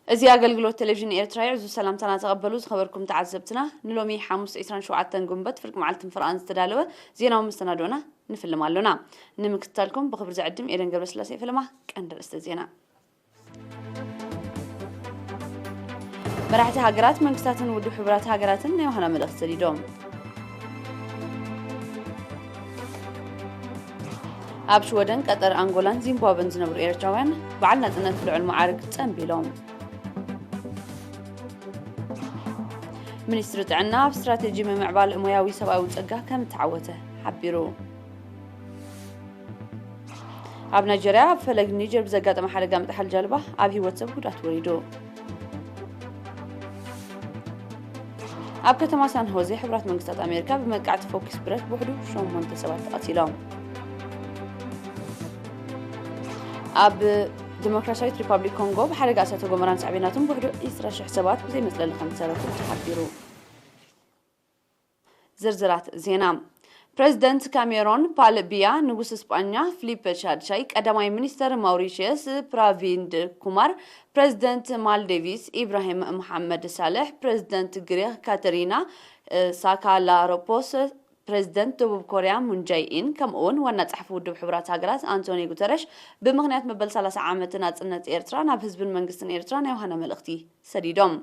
እዚ ኣገልግሎት ቴሌቪዥን ኤርትራ እዩ። ዕዙዝ ሰላምታና ተቐበሉ ዝኸበርኩም ተዓዘብትና። ንሎሚ ሓሙስ ዕስራን ሸውዓተን ጉንበት ፍርቂ መዓልቲ ፍርቓን ዝተዳለወ ዜናዊ መሰናዶና ንፍልም ኣሎና። ንምክትታልኩም ብኽብሪ ዝዕድም ኤደን ገብረስላሴ። ፍልማ ቀንዲ ርእስተ ዜና። መራሕቲ ሃገራት መንግስታትን ውድብ ሕቡራት ሃገራትን ናይ ዮሃና መልእኽቲ ሰዲዶም። ኣብ ሽወደን፣ ቀጠር፣ ኣንጎላን ዚምባብወን ዝነብሩ ኤርትራውያን በዓል ናጽነት ብልዑል መዓርግ ጸንቢሎም። ሚኒስትሪ ጥዕና ኣብ ስትራቴጂ ምምዕባል ሞያዊ ሰብኣዊ ጸጋ ከም እተዓወተ ሓቢሩ። ኣብ ናይጀርያ፣ ኣብ ፈለግ ኒጀር ብዘጋጠመ ሓደጋ ምጥሓል ጃልባ ኣብ ህይወት ሰብ ጉድኣት ወሪዱ። ኣብ ከተማ ሳን ሆዜ ሕቡራት መንግስታት ኣሜሪካ ብመጥቃዕቲ ፎኪስ ብረት ብውሕዱ ሸሞንተ ሰባት ተቐቲሎም። ኣብ ዲሞክራሲያዊት ሪፓብሊክ ኮንጎ ብሓደጋ እሳተ ጎመራን ሳዕቤናቱን ብውሕዱ ዕስራ ሽሕ ሰባት ብዘይ መጽለሊ ከም ዝተረፉ ተሓቢሩ። ዝርዝራት ዜና። ፕረዚደንት ካሜሮን ፓል ቢያ፣ ንጉስ እስጳኛ ፊሊፕ ሻድሻይ፣ ቀዳማይ ሚኒስተር ማውሪሽየስ ፕራቪንድ ኩማር፣ ፕረዚደንት ማልዴቪስ ኢብራሂም መሓመድ ሳልሕ፣ ፕረዚደንት ግሪክ ካተሪና፣ እ፣ ሳካላሮፖስ፣ ፕረዚደንት ደቡብ ኮርያ ሙን ጃይ ኢን፣ ከምኡ'ውን ዋና ጸሓፊ ውድብ ሕቡራት ሃገራት ኣንቶኒ ጉተረሽ፣ ብምኽንያት መበል ሰላሳ ዓመት ናጽነት ኤርትራ ናብ ህዝብን መንግስትን ኤርትራ ናይ ዮሃና መልእኽቲ ሰዲዶም።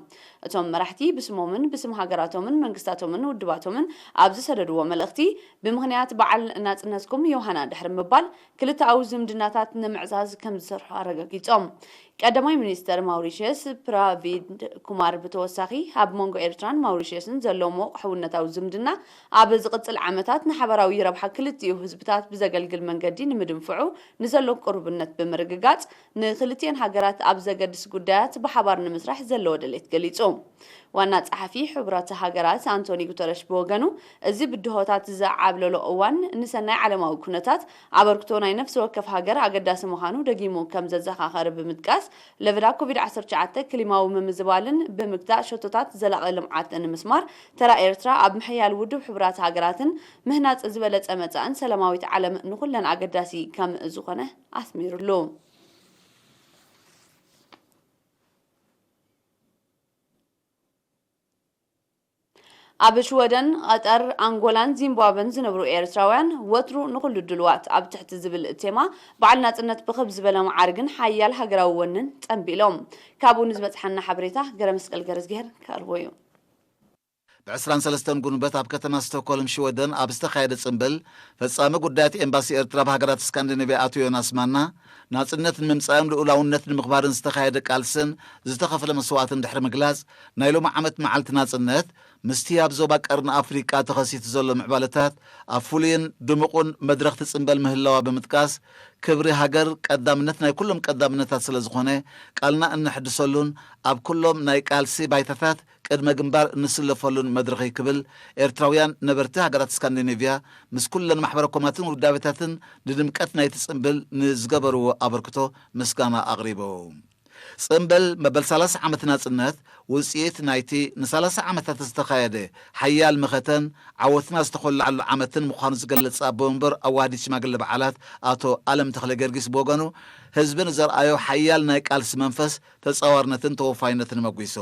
እቶም መራሕቲ ብስሞምን ብስም ሃገራቶምን መንግስታቶምን ውድባቶምን ኣብ ዝሰደድዎ መልእኽቲ፣ ብምኽንያት በዓል ናጽነትኩም ዮሃና ድሕሪ ምባል፣ ክልተኣዊ ዝምድናታት ንምዕዛዝ ከም ዝሰርሑ ኣረጋጊጾም። ቀዳማይ ሚኒስተር ማውሪሽየስ ፕራቪንድ ኩማር ብተወሳኺ፣ ኣብ መንጎ ኤርትራን ማውሪሽየስን ዘሎ ምዉቕ ሕውነታዊ ዝምድና ኣብ ዝቕጽል ዓመታት ንሓባራዊ ረብሓ ክልቲኡ ህዝብታት ብዘገልግል መንገዲ ንምድንፍዑ ንዘሎ ቅሩብነት ብምርግጋጽ፣ ንክልቲኤን ሃገራት ኣብ ዘገድስ ጉዳያት ብሓባር ንምስራሕ ዘለዎ ድሌት ገሊጹ። ዋና ጸሓፊ ሕቡራት ሃገራት ኣንቶኒ ጉተረሽ ብወገኑ፣ እዚ ብድሆታት ዝዓብለሎ እዋን ንሰናይ ዓለማዊ ኩነታት ኣበርክቶ ናይ ነፍሲ ወከፍ ሃገር ኣገዳሲ ምዃኑ ደጊሙ ከም ዘዘኻኸረ ብምጥቃስ፣ ለበዳ ኮቪድ ዓሰርተ ትሽዓተ ክሊማዊ ምምዝባልን ብምግታእ ሸቶታት ዘላቒ ልምዓት ንምስማር ተራ ኤርትራ ኣብ ምሕያል ውድብ ሕቡራት ሃገራትን ምህናጽ ዝበለጸ መጻእን ሰላማዊት ዓለም ንኹለን ኣገዳሲ ከም ዝኾነ ኣስሚሩሉ። ኣብ ሽወደን፣ ቐጠር፣ ኣንጎላን ዚምባብወን ዝነብሩ ኤርትራውያን፣ ወትሩ ንኹሉ ድሉዋት ኣብ ትሕቲ ዝብል ቴማ፣ በዓል ናጽነት ብኽብ ዝበለ መዓርግን ሓያል ሃገራዊ ወንን ጸንቢሎም። ካብኡ ንዝበጽሓና ሓበሬታ ገረመስቀል ገረዝግሄር ከቕርቦ እዩ። ብ ዕስራን ሰለስተን ጉንበት ኣብ ከተማ ስቶክሆልም ሽወደን ኣብ ዝተኻየደ ጽምብል፣ ፈጻሚ ጉዳያት ኤምባሲ ኤርትራ ኣብ ሃገራት ስካንዲኔቭያ ኣቶ ዮናስ ማና፣ ናጽነት ንምምጻእን ልኡላውነት ንምኽባርን ዝተኻየደ ቃልስን ዝተኸፍለ መስዋእትን ድሕሪ ምግላጽ፣ ናይ ሎሚ ዓመት መዓልቲ ናጽነት፣ ምስቲ ኣብ ዞባ ቀርኒ ኣፍሪቃ ተኸሲቱ ዘሎ ምዕባለታት ኣብ ፍሉይን ድሙቕን መድረኽ ትጽምበል ምህላዋ ብምጥቃስ፣ ክብሪ ሃገር ቀዳምነት ናይ ኩሎም ቀዳምነታት ስለ ዝኾነ፣ ቃልና እነሕድሰሉን ኣብ ኩሎም ናይ ቃልሲ ባይታታት ቅድመ ግንባር እንስለፈሉን መድረኽ እዩ ክብል ኤርትራውያን ነበርቲ ሃገራት ስካንዲኔቭያ ምስ ኩለን ማሕበረ ኮማትን ውዳቤታትን ንድምቀት ናይቲ ጽምብል ንዝገበርዎ ኣበርክቶ ምስጋና ኣቕሪቡ። ጽምብል መበል ሰላሳ ዓመት ናጽነት ውጽኢት ናይቲ ንሰላሳ ዓመታት ዝተኻየደ ሓያል መኸተን ዓወትና ዝተኾላዓሉ ዓመትን ምዃኑ ዝገለጸ ኣቦ መንበር ኣዋሃዲ ሽማግለ በዓላት ኣቶ ኣለም ተኽለ ጊዮርጊስ ብወገኑ፣ ህዝቢ ንዘርኣዮ ሓያል ናይ ቃልሲ መንፈስ ተጻዋርነትን ተወፋይነትን መጒሱ።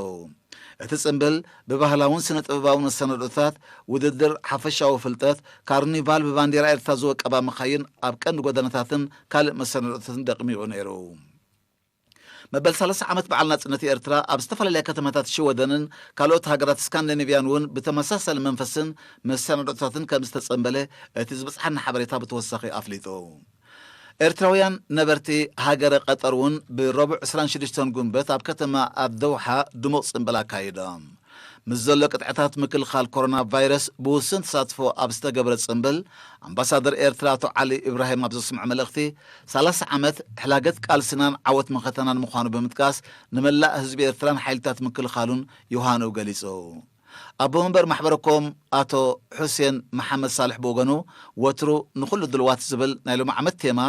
እቲ ጽምብል ብባህላውን ስነ-ጥበባውን መሰናድኦታት፣ ውድድር ሓፈሻዊ ፍልጠት፣ ካርኒቫል፣ ብባንዴራ ኤርትራ ዝወቀባ መኻይን ኣብ ቀንዲ ጎደናታትን ካልእ መሰናድኦታትን ደሚቑ ነይሩ። መበል ሰላሳ ዓመት በዓል ናጽነት ኤርትራ ኣብ ዝተፈላለያ ከተማታት ሽወደንን ካልኦት ሃገራት ስካንዲኔቭያን እውን ብተመሳሳሊ መንፈስን መሰናድኦታትን ከም ዝተጸምበለ እቲ ዝበጽሓና ሓበሬታ ብተወሳኺ ኣፍሊጡ። ኤርትራውያን ነበርቲ ሃገረ ቀጠር እውን ብረቡዕ ዕስራን ሽዱሽተን ጉንበት ኣብ ከተማ ኣደውሓ ድሙቕ ጽምብል ኣካይዶም። ምስ ዘሎ ቅጥዕታት ምክልኻል ኮሮና ቫይረስ ብውሱን ተሳትፎ ኣብ ዝተገብረ ጽምብል፣ ኣምባሳደር ኤርትራ ኣቶ ዓሊ ኢብራሂም ኣብ ዘስምዖ መልእኽቲ፣ ሰላሳ ዓመት ሕላገት ቃልስናን ዓወት መኸተናን ምዃኑ ብምጥቃስ፣ ንመላእ ህዝቢ ኤርትራን ሓይልታት ምክልኻሉን ዮሃንኡ ገሊጹ። ኣቦ መንበር ማሕበረ ኮም ኣቶ ሑሴን መሓመድ ሳልሕ ብወገኑ፣ ወትሩ ንኹሉ ድልዋት ዝብል ናይ ሎሚ ዓመት ቴማ፣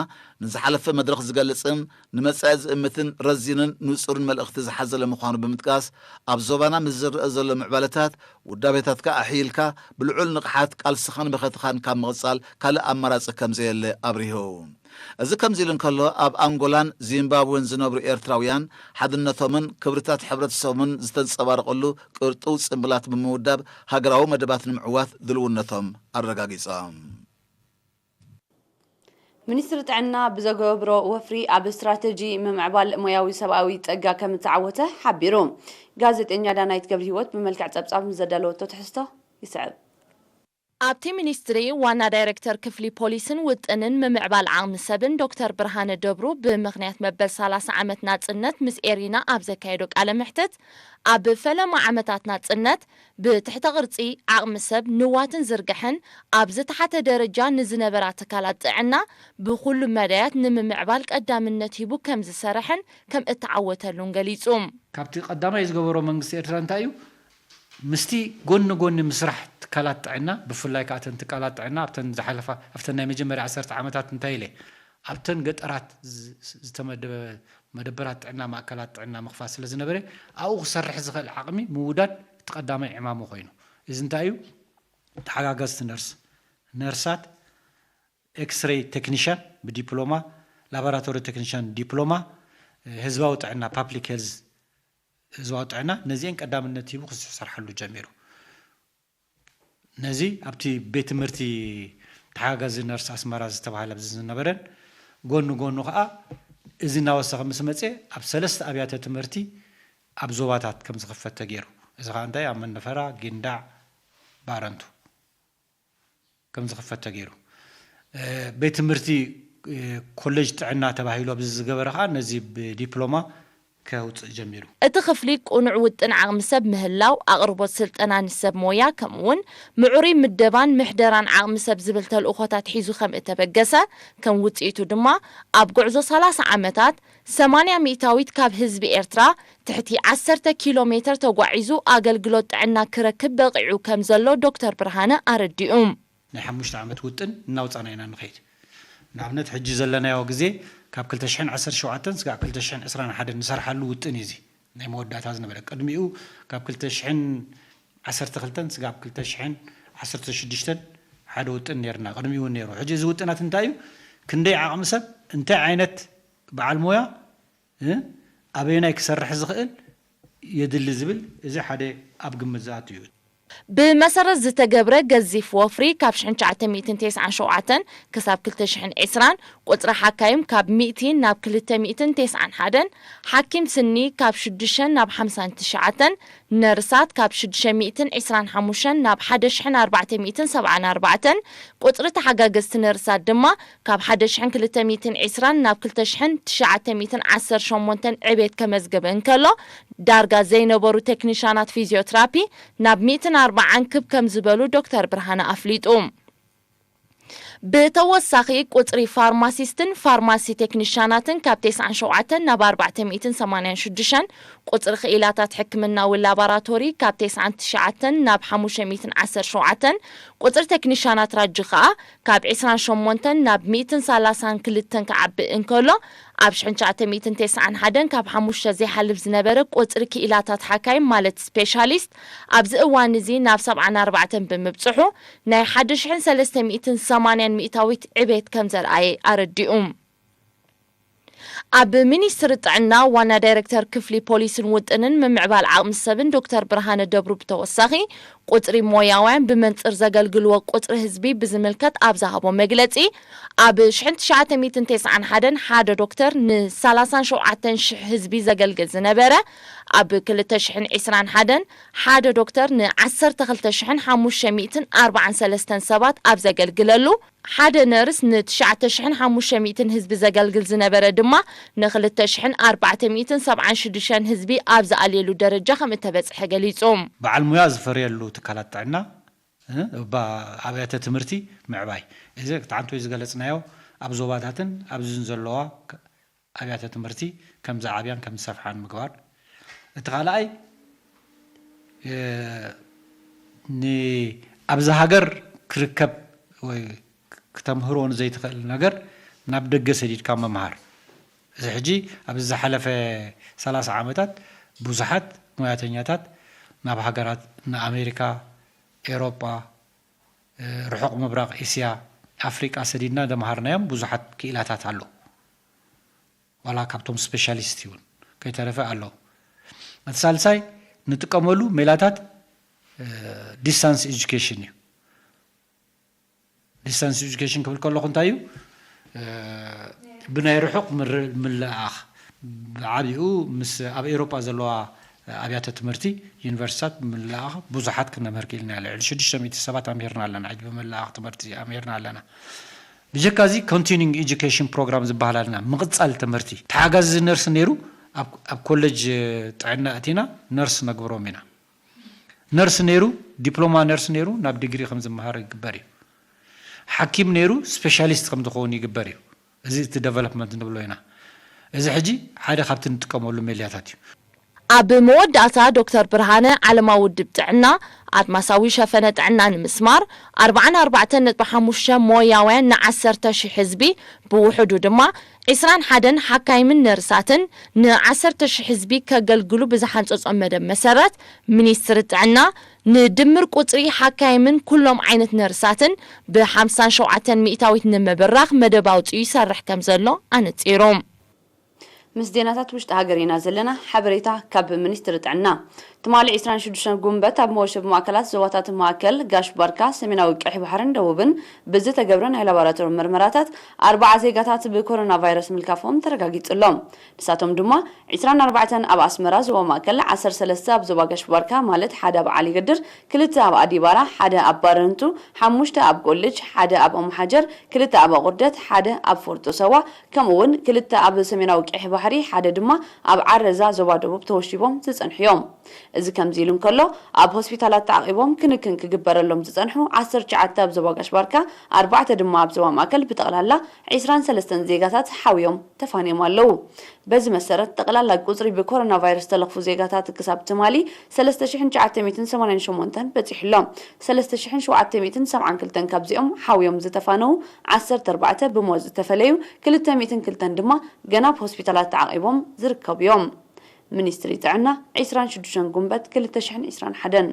ንዝሓለፈ መድረኽ ዝገልጽን ንመጻኢ ዝእምትን ረዚንን ንጹርን መልእኽቲ ዝሓዘለ ምዃኑ ብምጥቃስ፣ ኣብ ዞባና ምስ ዝረኣ ዘሎ ምዕባለታት፣ ውዳቤታትካ ኣሕይልካ ብልዑል ንቕሓት ቃልስኻን መኸትኻን ካብ ምቕጻል ካልእ ኣማራጺ ከም ዘየለ ኣብሪሁ። እዚ ከምዚ ኢሉ እንከሎ፣ ኣብ ኣንጎላን ዚምባብዌን ዝነብሩ ኤርትራውያን ሓድነቶምን ክብርታት ሕብረተሰቦምን ዝተንጸባረቐሉ ቅርጡው ጽምብላት ብምውዳብ፣ ሃገራዊ መደባት ንምዕዋት ድልውነቶም ኣረጋጊጾም። ሚኒስትሪ ጥዕና ብዘገብሮ ወፍሪ ኣብ ስትራተጂ ምምዕባል ሞያዊ ሰብኣዊ ጸጋ ከም እተዓወተ ሓቢሩ። ጋዜጠኛ ዳናይት ገብረሂወት ብመልክዕ ጸብጻብ ንዘዳለወቶ ትሕዝቶ ይስዕብ። ኣብቲ ሚኒስትሪ ዋና ዳይሬክተር ክፍሊ ፖሊስን ውጥንን ምምዕባል ዓቕሚ ሰብን ዶክተር ብርሃነ ደብሩ ብምኽንያት መበል ሰላሳ ዓመት ናጽነት ምስ ኤሪና ኣብ ዘካየዶ ቃለ መሕትት፣ ኣብ ፈለማ ዓመታት ናጽነት ብትሕተ ቅርጺ ዓቕሚ ሰብ ንዋትን ዝርግሐን ኣብ ዝተሓተ ደረጃ ንዝነበራ ትካላት ጥዕና ብኹሉ መዳያት ንምምዕባል ቀዳምነት ሂቡ ከም ዝሰርሐን ከም እተዓወተሉን ገሊጹ። ካብቲ ቀዳማይ ዝገበሮ መንግስቲ ኤርትራ እንታይ እዩ? ምስቲ ጎኒ ጎኒ ምስራሕ ትካላት ጥዕና፣ ብፍላይ ከዓ እተን ትካላት ጥዕና ኣብተን ዝሓለፋ ኣብተን ናይ መጀመርያ ዓሰርተ ዓመታት እንታይ ኢለ ኣብተን ገጠራት ዝተመደበ መደበራት ጥዕና ማእከላት ጥዕና ምኽፋት ስለ ዝነበረ ኣብኡ ክሰርሕ ዝኽእል ዓቕሚ ምውዳድ እቲ ቀዳማይ ዕማሙ ኮይኑ፣ እዚ እንታይ እዩ? ተሓጋገዝቲ ነርስ፣ ነርሳት፣ ኤክስሬይ ቴክኒሻን ብዲፕሎማ፣ ላቦራቶሪ ቴክኒሻን ዲፕሎማ፣ ህዝባዊ ጥዕና ፓብሊክ ሄልዝ ህዝባዊ ጥዕና ነዚኤን ቀዳምነት ሂቡ ክሰርሓሉ ጀሚሩ። ነዚ ኣብቲ ቤት ትምህርቲ ተሓጋጋዚ ነርስ ኣስመራ ዝተባህለ ኣብዚ ዝነበረን ጎኒ ጎኑ ከዓ እዚ እናወሰኸ ምስ መፀ ኣብ ሰለስተ ኣብያተ ትምህርቲ ኣብ ዞባታት ከም ዝኽፈት ተገይሩ። እዚ ከዓ እንታይ ኣብ መንደፈራ፣ ጊንዳዕ፣ ባረንቱ ከም ዝኽፈት ተገይሩ። ቤት ትምህርቲ ኮሌጅ ጥዕና ተባሂሉ ኣብዚ ዝገበረ ከዓ ነዚ ብዲፕሎማ ከውፅእ ጀሚሩ። እቲ ክፍሊ ቅኑዕ ውጥን ዓቕሚ ሰብ ምህላው፣ ኣቕርቦት ስልጠና ንሰብ ሞያ ከምኡውን ምዕሩይ ምደባን ምሕደራን ዓቕሚ ሰብ ዝብል ተልእኾታት ሒዙ ከም እተበገሰ፣ ከም ውፅኢቱ ድማ ኣብ ጉዕዞ ሰላሳ ዓመታት ሰማንያ ሚእታዊት ካብ ህዝቢ ኤርትራ ትሕቲ ዓሰርተ ኪሎ ሜተር ተጓዒዙ ኣገልግሎት ጥዕና ክረክብ በቒዑ ከም ዘሎ ዶክተር ብርሃነ ኣረዲኡ። ናይ ሓሙሽተ ዓመት ውጥን እናውፃና ኢና ንኸይድ። ንኣብነት ሕጂ ዘለናዮ ግዜ ካብ ክልተ ሽሕን ዓሰርተ ሸውዓተን ስጋዕ ክልተ ሽሕን ዕስራን ሓደን ንሰርሓሉ ውጥን እዩ እዚ ናይ መወዳእታ ዝነበረ። ቅድሚኡ ካብ ክልተ ሽሕን ዓሰርተ ክልተን ስጋብ ክልተ ሽሕን ዓሰርተ ሽዱሽተን ሓደ ውጥን ነይርና። ቅድሚኡ እውን ነይሩ። ሕጂ እዚ ውጥናት እንታይ እዩ? ክንደይ ዓቕሚ ሰብ፣ እንታይ ዓይነት በዓል ሞያ፣ ኣበየናይ ክሰርሕ ዝኽእል የድሊ ዝብል እዚ ሓደ ኣብ ግምት ዝኣቱ እዩ። ብመሰረት ዝተገብረ ገዚፍ ወፍሪ ካብ ሽሕን ትሽዓተ ሚእትን ተስዓን ሸውዓተን ክሳብ ክልተ ሽሕን ዕስራን ቁጽሪ ሓካይም ካብ ሚእቲ ናብ ክልተ ሚእትን ተስዓን ሓደን፣ ሓኪም ስኒ ካብ ሽዱሽተ ናብ ሓምሳን ትሽዓተን፣ ነርሳት ካብ ሽዱሽተ ሚእትን ዕስራን ሓሙሽተን ናብ ሓደ ሽሕን ኣርባዕተ ሚእትን ሰብዓን ኣርባዕተን፣ ቁጽሪ ተሓጋገዝቲ ነርሳት ድማ ካብ ሓደ ሽሕን ክልተ ሚእትን ዕስራን ናብ ክልተ ሽሕን ትሽዓተ ሚእትን ዓሰርተ ሸሞንተን ዕቤት ከመዝግብ እንከሎ፣ ዳርጋ ዘይነበሩ ቴክኒሻናት ፊዚዮትራፒ ናብ ሚእትን ኣርባዓን ክብ ከም ዝበሉ ዶክተር ብርሃነ ኣፍሊጡ። ብተወሳኺ ቁጽሪ ፋርማሲስትን ፋርማሲ ቴክኒሻናትን ካብ ተስዓን ሸውዓተን ናብ ኣርባዕተ ሚእትን ሰማንያን ሽዱሽተን፣ ቁጽሪ ክኢላታት ሕክምናዊ ላባራቶሪ ካብ ተስዓን ትሽዓተን ናብ ሓሙሽተ ሚእትን ዓሰርተ ሸውዓተን፣ ቁጽሪ ቴክኒሻናት ራጂ ከኣ ካብ ዕስራን ሸሞንተን ናብ ሚእትን ሰላሳን ክልተን ክዓቢ እንከሎ፣ ኣብ ሽሕን ትሽዓተ ሚእትን ተስዓን ሓደን ካብ ሓሙሽተ ዘይሓልፍ ዝነበረ ቁጽሪ ክኢላታት ሓካይም ማለት ስፔሻሊስት ኣብዚ እዋን እዚ ናብ ሰብዓን ኣርባዕተን ብምብጽሑ ናይ ሓደ ሽሕን ሰለስተ ሚእትን ሰማንያን ሚእታዊት ዕቤት ከም ዘርኣየ ኣረዲኡ። ኣብ ሚኒስትሪ ጥዕና ዋና ዳይረክተር ክፍሊ ፖሊስን ውጥንን ምምዕባል ዓቕሚ ሰብን ዶክተር ብርሃነ ደብሩ ብተወሳኺ ቁጽሪ ሞያውያን ብመንጽር ዘገልግልዎ ቁጽሪ ህዝቢ ብዝምልከት ኣብ ዝሃቦ መግለጺ፣ ኣብ ሽሕን ትሽዓተ ሚእትን ተስዓን ሓደን ሓደ ዶክተር ንሰላሳን ሸውዓተን ሽሕ ህዝቢ ዘገልግል ዝነበረ፣ ኣብ ክልተ ሽሕን ዕስራን ሓደን ሓደ ዶክተር ንዓሰርተ ክልተ ሽሕን ሓሙሽተ ሚእትን ኣርባዓን ሰለስተን ሰባት ኣብ ዘገልግለሉ፣ ሓደ ነርስ ንትሽዓተ ሽሕን ሓሙሽተ ሚእትን ህዝቢ ዘገልግል ዝነበረ ድማ ንክልተ ሽሕን ኣርባዕተ ሚእትን ሰብዓን ሽዱሽተን ህዝቢ ኣብ ዝኣልየሉ ደረጃ ከም እተበጽሐ ገሊጹ። በዓል ሙያ ዝፈርየሉ ትካላት ጥዕና፣ እ፣ እባ ኣብያተ ትምህርቲ ምዕባይ። እዚ ክታዓንቶይ ዝገለጽናዮ ኣብ ዞባታትን ኣብዝን ዘለዋ ክ-፣ ኣብያተ ትምህርቲ ከም ዝዓብያን ከም ዝሰፍሓን ምግባር። እቲ ካልኣይ፣ እ፣ ን-፣ ኣብዚ ሃገር ክርከብ ወይ ክተምህሮ ንዘይትኽእል ነገር ናብ ደገ ሰዲድካ ምምሃር። እዚ ሕጂ ኣብዚ ዝሓለፈ ሰላሳ ዓመታት ብዙሓት ሞያተኛታት ናብ ሃገራት ንኣሜሪካ፣ ኤሮጳ፣ ርሑቕ ምብራቕ፣ እስያ፣ ኣፍሪቃ ሰዲድና ደምሃርናዮም ብዙሓት ክኢላታት ኣለዉ። ዋላ ካብቶም ስፔሻሊስት እውን ከይተረፈ ኣለዉ። እቲ ሳልሳይ ንጥቀመሉ ሜላታት ዲስታንስ ኤጁኬሽን እዩ። ዲስታንስ ኤጁኬሽን ክብል ከለኹ እንታይ እዩ? ብናይ ርሑቕ ምልእኣኽ፣ ብዓቢኡ ምስ ኣብ ኤውሮጳ ዘለዋ ኣብያተ ትምህርቲ፣ ዩኒቨርሲታት ምልእኣኽ ብዙሓት ክነምህር ክኢልና። ልዕሊ ሽዱሽተ ሚእቲ ሰባት ኣምሂርና ኣለና። ሕጂ ብምልእኣኽ ትምህርቲ ኣምሂርና ኣለና። ብጀካ እዚ ኮንቲኒንግ ኤጁኬሽን ፕሮግራም ዝበሃል ኣለና፣ ምቕጻል ትምህርቲ። ተሓጋዚ ነርስ ነይሩ፣ ኣብ ኮሌጅ ጥዕና እቲና ነርስ ነግብሮም ኢና። ነርስ ነይሩ፣ ዲፕሎማ ነርስ ነይሩ ናብ ዲግሪ ከም ዝመሃር ይግበር እዩ። ሓኪም ነይሩ፣ ስፔሻሊስት ከም ዝኸውን ይግበር እዩ። እዚ እቲ ዴቨሎፕመንት ንብሎ ኢና። እዚ ሕጂ ሓደ ካብቲ ንጥቀመሉ ሜልያታት እዩ። ኣብ መወዳእታ ዶክተር ብርሃነ፣ ዓለማዊ ውድብ ጥዕና ኣድማሳዊ ሸፈነ ጥዕና ንምስማር ኣርባዓን ኣርባዕተን ነጥቢ ሓሙሽተ ሞያውያን ንዓሰርተ ሽሕ ህዝቢ፣ ብውሕዱ ድማ ዕስራን ሓደን ሓካይምን ነርሳትን ንዓሰርተ ሽሕ ህዝቢ ከገልግሉ ብዝሓንፀፆ መደብ መሰረት፣ ሚኒስትሪ ጥዕና ንድምር ቁፅሪ ሓካይምን ኩሎም ዓይነት ነርሳትን ብሓምሳን ሸውዓተን ሚእታዊት ንምብራኽ መደብ ኣውፂኡ ይሰርሕ ከም ዘሎ ኣነፂሩ። ምስ ዜናታት ውሽጢ ሃገር ኢና ዘለና። ሓበሬታ ካብ ሚኒስትሪ ጥዕና። ትማሊ ዕስራን ሽዱሽተን ጉንበት ኣብ መወሸቢ ማእከላት ዞባታት ማእከል፣ ጋሽ ባርካ፣ ሰሜናዊ ቀይሕ ባሕርን ደቡብን ብዝተገብረ ናይ ላቦራቶሪ ምርመራታት ኣርባዓ ዜጋታት ብኮሮና ቫይረስ ምልካፎም ተረጋጊጹ ኣሎ። ንሳቶም ድማ ዕስራን ኣርባዕተን ኣብ ኣስመራ ዞባ ማእከል፣ ዓሰርተ ሰለስተ ኣብ ዞባ ጋሽ ባርካ ማለት ሓደ ኣብ ዓሊ ገድር፣ ክልተ ኣብ ኣዲባራ፣ ሓደ ኣብ ባረንቱ፣ ሓሙሽተ ኣብ ቆልጅ፣ ሓደ ኣብ ኦምሓጀር፣ ክልተ ኣብ ኣቑርደት፣ ሓደ ኣብ ፎርጦ ሰዋ፣ ከምኡ እውን ክልተ ኣብ ሰሜናዊ ቀይሕ ባሕሪ፣ ሓደ ድማ ኣብ ዓረዛ ዞባ ደቡብ ተወሺቦም ዝጸንሑ እዮም። እዚ ከምዚ ኢሉ እንከሎ፣ ኣብ ሆስፒታላት ተዓቒቦም ክንክን ክግበረሎም ዝጸንሑ ዓሰርተ ትሽዓተ ኣብ ዞባ ጋሽ ባርካ፣ ኣርባዕተ ድማ ኣብ ዞባ ማእከል ብጠቕላላ ዕስራን ሰለስተን ዜጋታት ሓውዮም ተፋንዮም ኣለዉ። በዚ መሰረት ጠቕላላ ቁጽሪ ብኮሮና ቫይረስ ዝተለኽፉ ዜጋታት ክሳብ ትማሊ ሰለስተ ሽሕን ትሽዓተ ሚእትን ሰማንያን ሸሞንተን በጺሑ ኣሎ። ሰለስተ ሽሕን ሸውዓተ ሚእትን ሰብዓን ክልተን ካብዚኦም ሓውዮም ዝተፋነዉ ዓሰርተ ኣርባዕተ ብሞት ዝተፈለዩ፣ ክልተ ሚእትን ክልተን ድማ ገና ኣብ ሆስፒታላት ተዓቒቦም ዝርከቡ እዮም። ሚኒስትሪ ጥዕና ዕስራን ሽዱሽተን ጉንበት ክልተ ሽሕን ዕስራን ሓደን።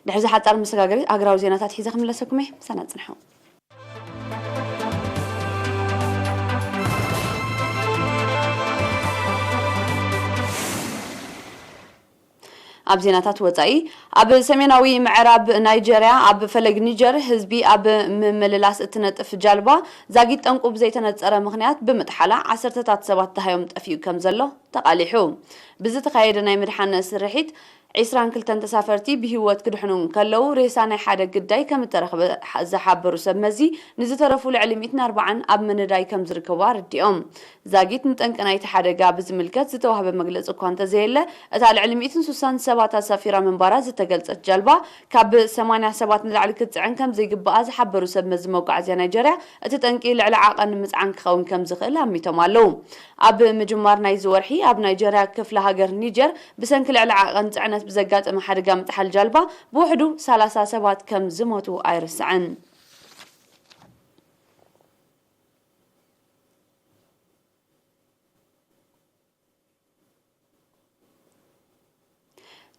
ድሕሪ እዚ ሓጻር መሰጋገሪ ሃገራዊ ዜናታት ሒዘ ክምለሰኩም እየ። ምሳና ጽንሑ። ኣብ ዜናታት ወጻኢ፣ ኣብ ሰሜናዊ ምዕራብ ናይጀርያ ኣብ ፈለግ ኒጀር ህዝቢ ኣብ ምምልላስ እትነጥፍ ጃልባ ዛጊት ጠንቁ ብዘይተነጸረ ምኽንያት ብምጥሓላ ዓሰርተታት ሰባት ደሃዮም ጠፊኡ ከም ዘሎ ተቓሊሑ። ብዝተኻየደ ናይ ምድሓን ስርሒት ዒስራን ክልተን ተሳፈርቲ ብህይወት ክድሕኑ እንከለዉ፣ ሬሳ ናይ ሓደ ግዳይ ከም እተረኽበ ዝሓበሩ ሰብ መዚ፣ ንዝተረፉ ልዕሊ ሚእትን ኣርባዓን ኣብ ምንዳይ ከም ዝርከቡ ኣረዲኦም። ዛጊት ንጠንቂ ናይቲ ሓደጋ ብዝምልከት ዝተዋህበ መግለጺ እኳ እንተዘየለ፣ እታ ልዕሊ ሚእትን ስሳን ሰባት ኣሳፊራ ምንባራ ዝተገልጸት ጃልባ፣ ካብ ሰማንያ ሰባት ንላዕሊ ክትጽዕን ከም ዘይግብኣ ዝሓበሩ ሰብ መዚ መጓዓዝያ ናይጀርያ፣ እቲ ጠንቂ ልዕሊ ዓቐን ምጽዓን ክኸውን ከም ዝኽእል ኣሚቶም ኣለዉ። ኣብ ምጅማር ናይዚ ወርሒ፣ ኣብ ናይጀርያ ክፍለ ሃገር ኒጀር፣ ብሰንኪ ልዕሊ ዓቐን ጽዕነት ብዘጋጠመ ሓደጋ ምጥሓል ጃልባ፣ ብውሕዱ ሰላሳ ሰባት ከም ዝሞቱ ኣይርሳዕን።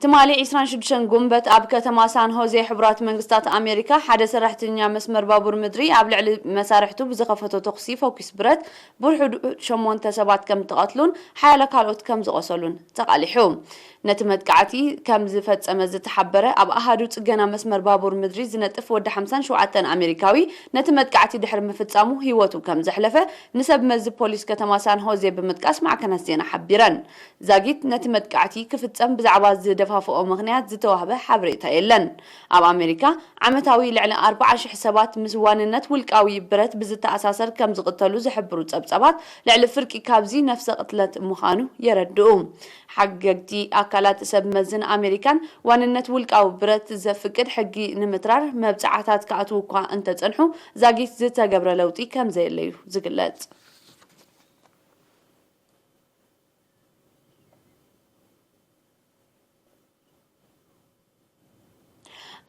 ትማሊ ዒስራን ሽዱሽተን ጉንበት ኣብ ከተማ ሳን ሆዜ ሕቡራት መንግስታት ኣሜሪካ ሓደ ሰራሕተኛ መስመር ባቡር ምድሪ ኣብ ልዕሊ መሳርሕቱ ብዝኸፈቶ ተኹሲ ፈኲስ ብረት ብውሕዱ ሸሞንተ ሰባት ከም እተቐትሉን ሓያለ ካልኦት ከም ዝቖሰሉን ተቓሊሑ። ነቲ መጥቃዕቲ ከም ዝፈጸመ ዝተሓበረ ኣብ ኣሃዱ ጽገና መስመር ባቡር ምድሪ ዝነጥፍ ወዲ ሓምሳን ሸውዓተን ኣሜሪካዊ ነቲ መጥቃዕቲ ድሕሪ ምፍጻሙ ህይወቱ ከም ዘሕለፈ ንሰብ መዚ ፖሊስ ከተማ ሳን ሆዜ ብምጥቃስ ማዕከናት ዜና ሓቢረን። ዛጊት ነቲ መጥቃዕቲ ክፍጸም ብዛዕባ ዝደፋፍኦ ምኽንያት ዝተዋህበ ሓበሬታ የለን። ኣብ ኣሜሪካ ዓመታዊ ልዕሊ ኣርባዓ ሽሕ ሰባት ምስ ዋንነት ውልቃዊ ብረት ብዝተኣሳሰር ከም ዝቕተሉ ዝሕብሩ ጸብጻባት፣ ልዕሊ ፍርቂ ካብዚ ነፍሰ ቅትለት ምዃኑ የረድኡ። ሓገግቲ ኣካላት ሰብ መዝን ኣሜሪካን ዋንነት ውልቃዊ ብረት ዘፍቅድ ሕጊ ንምትራር መብጽዓታት ክኣትዉ እኳ እንተጸንሑ፣ ዛጊት ዝተገብረ ለውጢ ከም ዘየለዩ ዝግለጽ።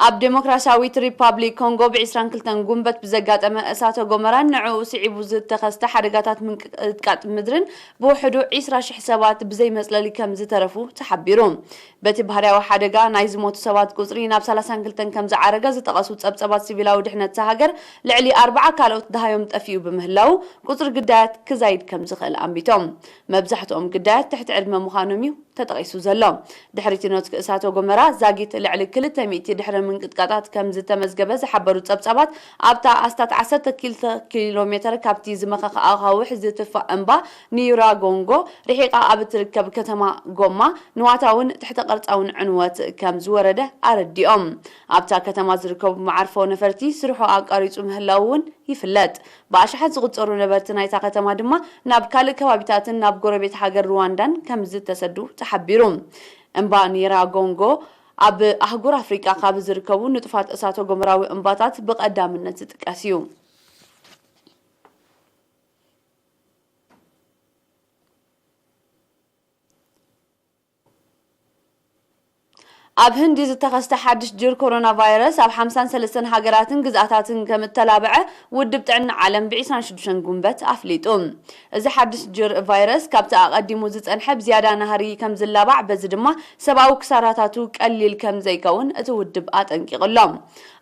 ኣብ ዴሞክራሲያዊት ሪፓብሊክ ኮንጎ ብ ዕስራን ክልተን ጉንበት ብዘጋጠመ እሳተ ጎመራን ንዕኡ ስዒቡ ዝተኸስተ ሓደጋታት ምንቅጥቃጥ ምድርን ብውሕዱ ዕስራ ሽሕ ሰባት ብዘይ መጽለሊ ከም ዝተረፉ ተሓቢሩ። በቲ ባህርያዊ ሓደጋ ናይ ዝሞቱ ሰባት ቁጽሪ ናብ ሰላሳን ክልተን ከም ዝዓረገ ዝጠቐሱ ጸብጸባት፣ ሲቪላዊ ድሕነት እታ ሃገር ልዕሊ ኣርብዓ ካልኦት ደሃዮም ጠፊኡ ብምህላው፣ ቁጽሪ ግዳያት ክዛይድ ከም ዝኽእል ኣንቢቶም። መብዛሕትኦም ግዳያት ትሕቲ ዕድመ ምዃኖም እዩ ተጠቒሱ ዘሎ። ድሕሪ እቲ ነቲ እሳተ ጎመራ ዛጊት ልዕሊ ክልተ ሚእቲ ድሕሪ ምንቅጥቃጣት ከም ዝተመዝገበ ዝሓበሩ ጸብጻባት፣ ኣብታ ኣስታት ዓሰርተ ክልተ ኪሎ ሜተር ካብቲ ዝመኸኸ ኣኻውሕ ዝትፋእ እምባ ኒራጎንጎ ርሒቓ ኣብ እትርከብ ከተማ ጎማ ንዋታውን ትሕተ ቅርጻውን ዕንወት ከም ዝወረደ ኣረዲኦም። ኣብታ ከተማ ዝርከቡ መዓርፎ ነፈርቲ ስርሑ ኣቋሪጹ ምህላው እውን ይፍለጥ። ብኣሽሓት ዝቑጸሩ ነበርቲ ናይታ ከተማ ድማ ናብ ካልእ ከባቢታትን ናብ ጎረቤት ሃገር ሩዋንዳን ከም ዝተሰዱ ተሓቢሩ። እምባ ኒራጎንጎ ኣብ ኣህጉር ኣፍሪቃ ካብ ዝርከቡ ንጡፋት እሳተ ጎመራዊ እምባታት ብቐዳምነት ዝጥቀስ እዩ። ኣብ ህንዲ ዝተኸስተ ሓድሽ ጅር ኮሮና ቫይረስ ኣብ ሓምሳን ሰለስተን ሃገራትን ግዝኣታትን ከም እተላብዐ ውድብ ጥዕና ዓለም ብ ዕስራን ሽዱሽተን ጉንበት ኣፍሊጡ። እዚ ሓድሽ ጅር ቫይረስ ካብቲ ኣቐዲሙ ዝጸንሐ ብዝያዳ ናህሪ ከም ዝላባዕ፣ በዚ ድማ ሰብኣዊ ክሳራታቱ ቀሊል ከም ዘይከውን እቲ ውድብ ኣጠንቂቑ ኣሎ።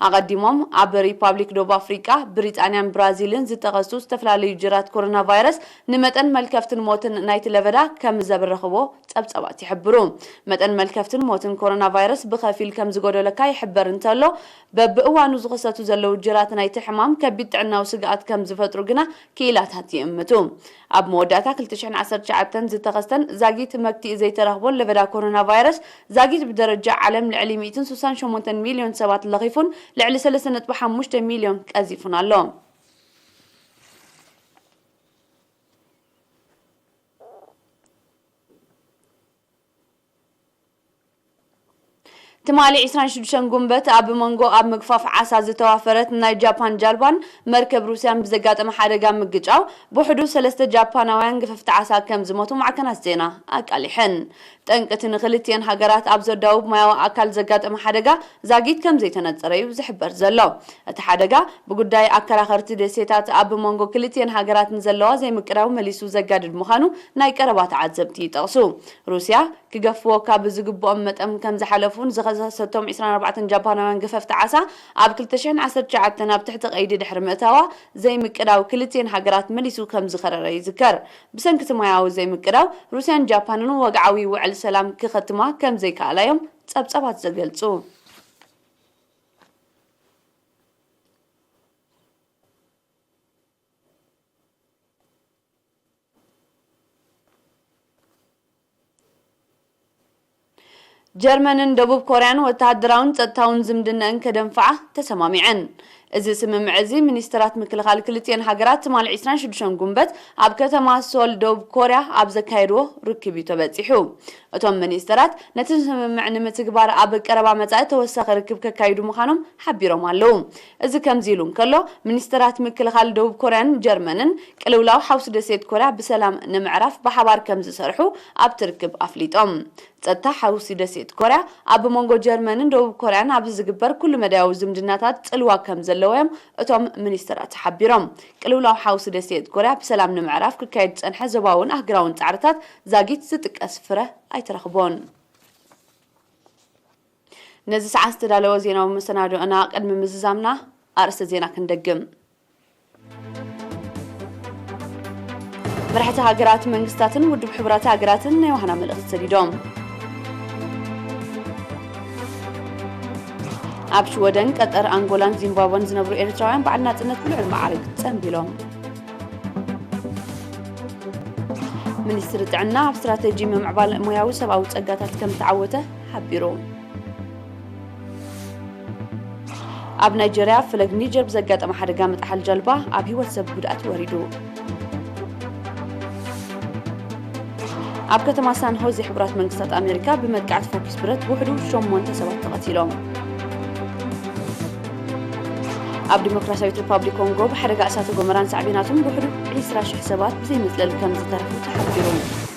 ኣቐዲሞም ኣብ ሪፓብሊክ ደቡብ ኣፍሪቃ፣ ብሪጣንያን ብራዚልን ዝተኸስቱ ዝተፈላለዩ ጅራት ኮሮና ቫይረስ ንመጠን መልከፍትን ሞትን ናይቲ ለበዳ ከም ዘብረኽዎ ጸብጻባት ይሕብሩ። መጠን መልከፍትን ሞትን ኮሮና ቫይረስ ብኸፊል ከም ዝጎደለካ ይሕበር እንተሎ፣ በብእዋኑ ዝኽሰቱ ዘለዉ ጅራት ናይቲ ሕማም ከቢድ ጥዕናዊ ስግኣት ከም ዝፈጥሩ ግና ክኢላታት ይእምቱ። ኣብ መወዳእታ ክልተ ሽሕን ዓሰርተ ትሽዓተን ዝተኸስተን ዛጊት መግትኢ ዘይተረኽቦን ለበዳ ኮሮና ቫይረስ፣ ዛጊት ብደረጃ ዓለም ልዕሊ ሚእትን ስሳን ሸሞንተን ሚልዮን ሰባት ለኺፉን ልዕሊ ሰለስተ ነጥቢ ሓሙሽተ ሚልዮን ቀዚፉን ኣሎ። ትማሊ ዕስራን ሽዱሽተን ጉንበት ኣብ መንጎ ኣብ ምግፋፍ ዓሳ ዝተዋፈረት ናይ ጃፓን ጃልባን መርከብ ሩስያን ብዘጋጠመ ሓደጋ ምግጫው ብውሕዱ ሰለስተ ጃፓናውያን ገፈፍቲ ዓሳ ከም ዝሞቱ ማዕከናት ዜና ኣቃሊሐን። ጠንቂ እቲ ንክልቲኤን ሃገራት ኣብ ዘዳውብ ማያዊ ኣካል ዘጋጠመ ሓደጋ ዛጊት ከም ዘይተነጸረ እዩ ዝሕበር ዘሎ። እቲ ሓደጋ ብጉዳይ ኣከራኸርቲ ደሴታት ኣብ መንጎ ክልቲኤን ሃገራት ንዘለዋ ዘይምቅዳው መሊሱ ዘጋድድ ምዃኑ ናይ ቀረባ ተዓዘብቲ ይጠቕሱ። ሩስያ ክገፍዎ ካብ ዝግብኦም መጠን ከም ዝሓለፉን ዝኸሰሰቶም ዕስራን ኣርባዕተን ጃፓናውያን ገፈፍቲ ዓሳ ኣብ ክልተ ሽሕን ዓሰርተ ትሽዓተን ኣብ ትሕቲ ቀይዲ ድሕሪ ምእታዋ ዘይምቅዳው ክልቲኤን ሃገራት መሊሱ ከም ዝኸረረ ይዝከር። ብሰንኪ እቲ ማያዊ ዘይምቅዳው ሩስያን ጃፓንን ወግዓዊ ውዕል ሰላም ክኸትማ ከም ዘይከኣላ እዮም ጸብጻባት ዘገልጹ። ጀርመንን ደቡብ ኮርያን ወተሃደራውን ጸጥታውን ዝምድነአን ከደንፍዓ ተሰማሚዐን። እዚ ስምምዕ እዚ ሚኒስትራት ምክልኻል ክልቲኤን ሃገራት ትማሊ ዕስራን ሽዱሽተን ጉንበት ኣብ ከተማ ሶል ደቡብ ኮርያ ኣብ ዘካየድዎ ርክብ እዩ ተበጺሑ። እቶም ሚኒስትራት ነቲ ስምምዕ ንምትግባር ኣብ ቀረባ መጻኢ ተወሳኺ ርክብ ከካይዱ ምዃኖም ሓቢሮም ኣለዉ። እዚ ከምዚ ኢሉ እንከሎ፣ ሚኒስትራት ምክልኻል ደቡብ ኮርያን ጀርመንን ቅልውላው ሓውሲ ደሴት ኮርያ ብሰላም ንምዕራፍ ብሓባር ከም ዝሰርሑ ኣብቲ ርክብ ኣፍሊጦም። ጸጥታ ሓውሲ ደሴት ኮርያ ኣብ መንጎ ጀርመንን ደቡብ ኮርያን ኣብ ዝግበር ኩሉ መዳያዊ ዝምድናታት ጽልዋ ከም ዘለዎ እዮም እቶም ሚኒስትራት ሓቢሮም። ቅልውላው ሓውሲ ደሴት ኮርያ ብሰላም ንምዕራፍ ክካየድ ዝጸንሐ ዞባውን ኣህጉራውን ጻዕርታት ዛጊት ዝጥቀስ ፍረ ኣይተረኽቦን። ነዚ ሰዓት ዝተዳለወ ዜናዊ መሰናዶና ቅድሚ ምዝዛምና ኣርእስተ ዜና ክንደግም። መራሕቲ ሃገራት መንግስታትን ውድብ ሕቡራት ሃገራትን ናይ ዋህና መልእኽቲ ሰዲዶም። ኣብ ሽወደን፣ ቀጠር፣ ኣንጎላን ዚምባብወን ዝነብሩ ኤርትራውያን በዓል ናጽነት ብልዑል መዓርግ ጸንቢሎም። ሚኒስትሪ ጥዕና ኣብ ስትራተጂ ምምዕባል ሞያዊ ሰብኣዊ ጸጋታት ከም ዝተዓወተ ሓቢሩ። ኣብ ናይጀርያ፣ ፈለግ ኒጀር ብዘጋጠመ ሓደጋ ምጥሓል ጃልባ ኣብ ህይወት ሰብ ጉድኣት ወሪዱ። ኣብ ከተማ ሳን ሆዜ ሕቡራት መንግስታት ኣሜሪካ ብመጥቃዕቲ ፎኪስ ብረት ብውሕዱ ሸሞንተ ሰባት ተቐቲሎም። ኣብ ዲሞክራሲያዊት ሪፓብሊክ ኮንጎ ብሓደጋ እሳተ ጎመራን ሳዕቤናቱን ብውሕዱ ዕስራ ሽሕ ሰባት ብዘይመጽለሊ ከም ዝተረፉ ተሓቢሩ።